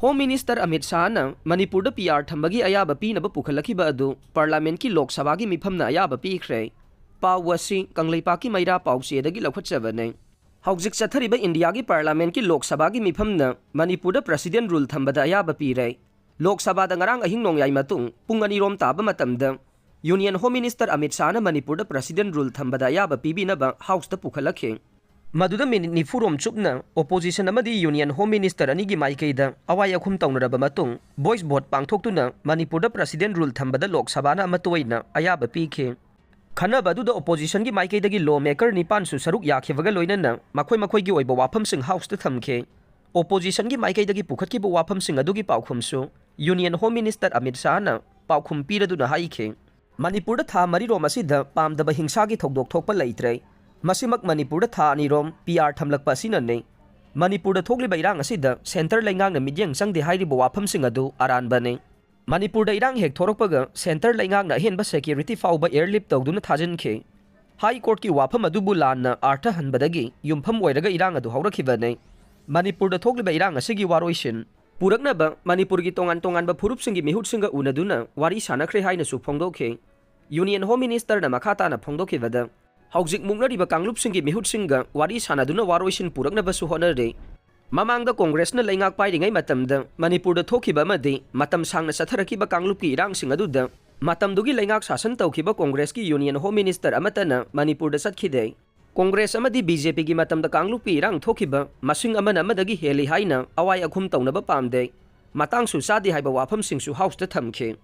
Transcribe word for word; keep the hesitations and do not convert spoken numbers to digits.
Home Minister Amit Shahꯅ ꯃꯅꯤꯄꯨꯔꯗ P R ꯊꯝꯕꯒꯤ ꯑꯌꯥꯕ ꯄꯤꯅꯕ ꯄꯨꯈꯠꯂꯛꯈꯤꯕ ꯑꯗꯨ ꯄꯥꯔꯂꯥꯃꯦꯟꯠꯀꯤ ꯂꯣꯛ ꯁꯚꯥꯒꯤ ꯃꯤꯐꯝꯅ ꯑꯌꯥꯕ ꯄꯤꯈ꯭ꯔꯦ꯫ ꯄꯥꯎ ꯑꯁꯤ ꯀꯪꯂꯩꯄꯥꯛꯀꯤ ꯃꯩꯔꯥ ꯄꯥꯎꯆꯦꯗꯒꯤ ꯂꯧꯈꯠꯆꯕꯅꯦ꯫ ꯍꯧꯖꯤꯛ ꯆꯠꯊꯔꯤꯕ ꯏꯟꯗꯤꯌꯥꯒꯤ ꯄꯥꯔꯂꯥꯃꯦꯟꯠꯀꯤ ꯂꯣꯛ ꯁꯚꯥꯒꯤ ꯃꯤꯐꯝꯅ ꯃꯅꯤꯄꯨꯔꯗ President Rule ꯊꯝꯕꯗ ꯑꯌꯥꯕ ꯄꯤꯔꯦ꯫ ꯂꯣꯛ ꯁꯚꯥꯗ ꯉꯔꯥꯡ ꯑꯍꯤꯡ ꯅꯣꯡꯌꯥꯏ ꯃꯇꯨꯡ ꯄꯨꯡ ꯑꯅꯤꯔꯣꯝ ꯇꯥꯕ ꯃꯇꯝꯗ Union Home Minister Amit Shahꯅ ꯃꯅꯤꯄꯨꯔꯗ President Rule ꯊꯝꯕꯗ ꯑꯌꯥꯕ ꯄꯤꯕꯤꯅꯕ ꯍꯥꯎꯁꯇ ꯄꯨꯈꯠꯂꯛꯈꯤ꯫ ꯃꯗꯨꯗ ꯃꯤꯅꯤꯠ ꯅꯤꯐꯨ ꯔꯣꯝ ꯆꯨꯞꯅ opposition ꯑꯃꯗꯤ Union Home Minister ꯑꯅꯤꯒꯤ ꯃꯥꯏꯀꯩꯗ ꯑꯋꯥꯏ ꯑꯈꯨꯝ ꯇꯧꯅꯔꯕ ꯃꯇꯨꯡ voice vote ꯄꯥꯡꯊꯣꯛꯇꯨꯅ ꯃꯅꯤꯄꯨꯔꯗ President Rule ꯊꯝꯕꯗ ꯂꯣꯛ ꯁꯚꯥꯅ ꯑꯃꯠꯇ ꯑꯣꯏꯅ ꯑꯌꯥꯕ ꯄꯤꯈꯤ꯫ ꯈꯟꯅꯕ ꯑꯗꯨꯗ oppositionꯒꯤ ꯃꯥꯏꯀꯩꯗꯒꯤ law maker ꯅꯤꯄꯥꯟꯁꯨ ꯁꯔꯨꯛ ꯌꯥꯈꯤꯕꯒ ꯂꯣꯏꯅꯅ ꯃꯈꯣꯏ ꯃꯈꯣꯏꯒꯤ ꯑꯣꯏꯕ ꯋꯥꯐꯝꯁꯤꯡ ꯍꯥꯎꯁꯇ ꯊꯝꯈꯤ꯫ Oppositionꯒꯤ ꯃꯥꯏꯀꯩꯗꯒꯤ ꯄꯨꯈꯠꯈꯤꯕ ꯋꯥꯐꯝꯁꯤꯡ ꯑꯗꯨꯒꯤ ꯄꯥꯎꯈꯨꯝꯁꯨ Union Home Minister ꯑꯃꯤꯠ ꯁꯥꯍꯅ ꯄꯥꯎꯈꯨꯝ ꯄꯤꯔꯗꯨꯅ ꯍꯥꯏꯈꯤ꯫ ꯃꯅꯤꯄꯨꯔꯗ ꯊꯥ ꯃꯔꯤꯔꯣꯝ ꯑꯁꯤꯗ ꯄꯥꯝꯗꯕ ꯍꯤꯡꯁꯥꯒꯤ ꯊꯧꯗꯣꯛ ꯊꯣꯛꯄ ꯂꯩꯇ꯭ꯔꯦ꯫ ꯃꯁꯤꯃꯛ ꯃꯅꯤꯄꯨꯔꯗ ꯊꯥ ꯑꯅꯤꯔꯣꯝ ꯄꯤ ꯑꯥꯔ ꯊꯝꯂꯛꯄ ꯑꯁꯤꯅꯅꯤ꯫ ꯃꯅꯤꯄꯨꯔꯗ ꯊꯣꯛꯂꯤꯕ ꯏꯔꯥꯡ ꯑꯁꯤꯗ centre ꯂꯩꯉꯥꯛꯅ ꯃꯤꯠꯌꯦꯡ ꯆꯪꯗꯦ ꯍꯥꯏꯔꯤꯕ ꯋꯥꯐꯝꯁꯤꯡ ꯑꯗꯨ ꯑꯔꯥꯟꯕꯅꯤ꯫ ꯃꯅꯤꯄꯨꯔꯗ ꯏꯔꯥꯡ ꯍꯦꯛ ꯊꯣꯔꯛꯄꯒ centre ꯂꯩꯉꯥꯛꯅ ꯑꯍꯦꯟꯕ security ꯐꯥꯎꯕ airlift ꯇꯧꯗꯨꯅ ꯊꯥꯖꯤꯟꯈꯤ꯫ High Courtꯀꯤ ꯋꯥꯐꯝ ꯑꯗꯨꯕꯨ ꯂꯥꯟꯅ ꯑꯥꯔꯊ ꯍꯟꯕꯗꯒꯤ ꯌꯨꯝꯐꯝ ꯑꯣꯏꯔꯒ ꯏꯔꯥꯡ ꯑꯗꯨ ꯍꯧꯔꯛꯈꯤꯕꯅꯤ꯫ ꯃꯅꯤꯄꯨꯔꯗ ꯊꯣꯛꯂꯤꯕ ꯏꯔꯥꯡ ꯑꯁꯤꯒꯤ ꯋꯥꯔꯣꯏꯁꯤꯟ ꯄꯨꯔꯛꯅꯕ ꯃꯅꯤꯄꯨꯔꯒꯤ ꯇꯣꯉꯥꯟ ꯇꯣꯉꯥꯟꯕ ꯐꯨꯔꯨꯞꯁꯤꯡꯒꯤ ꯃꯤꯍꯨꯠꯁꯤꯡꯒ ꯎꯅꯗꯨꯅ ꯋꯥꯔꯤ ꯁꯥꯟꯅꯈ꯭ꯔꯦ ꯍꯥꯏꯅꯁꯨ ꯐꯣꯡꯗꯣꯛꯈꯤ꯫ Union Home Ministerꯅ ꯃꯈꯥ ꯇꯥꯅ ꯐꯣꯡꯗꯣꯛꯈꯤꯕꯗ, ꯍꯧꯖꯤꯛ ꯃꯨꯛꯅꯔꯤꯕ ꯀꯥꯡꯂꯨꯞꯁꯤꯡꯒꯤ ꯃꯤꯍꯨꯠꯁꯤꯡꯒ ꯋꯥꯔꯤ ꯁꯥꯟꯅꯗꯨꯅ ꯋꯥꯔꯣꯏꯁꯤꯟ ꯄꯨꯔꯛꯅꯕꯁꯨ ꯍꯣꯠꯅꯔꯤ꯫ ꯃꯃꯥꯡꯗ ꯀꯣꯡꯒ꯭ꯔꯦꯁꯅ ꯂꯩꯉꯥꯛ ꯄꯥꯏꯔꯤꯉꯩ ꯃꯇꯝꯗ ꯃꯅꯤꯄꯨꯔꯗ ꯊꯣꯛꯈꯤꯕ ꯑꯃꯗꯤ ꯃꯇꯝ ꯁꯥꯡꯅ ꯆꯠꯊꯔꯛꯈꯤꯕ ꯀꯥꯡꯂꯨꯞꯀꯤ ꯏꯔꯥꯡꯁꯤꯡ ꯑꯗꯨꯗ ꯃꯇꯝꯗꯨꯒꯤ ꯂꯩꯉꯥꯛ ꯁꯥꯁꯟ ꯇꯧꯈꯤꯕ ꯀꯣꯡꯒ꯭ꯔꯦꯁꯀꯤ Union Home Minister ꯑꯃꯠꯇꯅ ꯃꯅꯤꯄꯨꯔꯗ ꯆꯠꯈꯤꯗꯦ꯫ ꯀꯣꯡꯒ꯭ꯔꯦꯁ ꯑꯃꯗꯤ BJPꯒꯤ ꯃꯇꯝꯗ ꯀꯥꯡꯂꯨꯞꯀꯤ ꯏꯔꯥꯡ ꯊꯣꯛꯈꯤꯕ ꯃꯁꯤꯡ ꯑꯃꯅ ꯑꯃꯗꯒꯤ ꯍꯦꯜꯂꯤ ꯍꯥꯏꯅ ꯑꯋꯥꯏ ꯑꯈꯨꯝ ꯇꯧꯅꯕ ꯄꯥꯝꯗꯦ꯫ ꯃꯇꯥꯡꯁꯨ ꯆꯥꯗꯦ ꯍꯥꯏꯕ ꯋꯥꯐꯝꯁꯤꯡꯁꯨ ꯍꯥꯎꯁꯇ ꯊꯝꯈꯤ꯫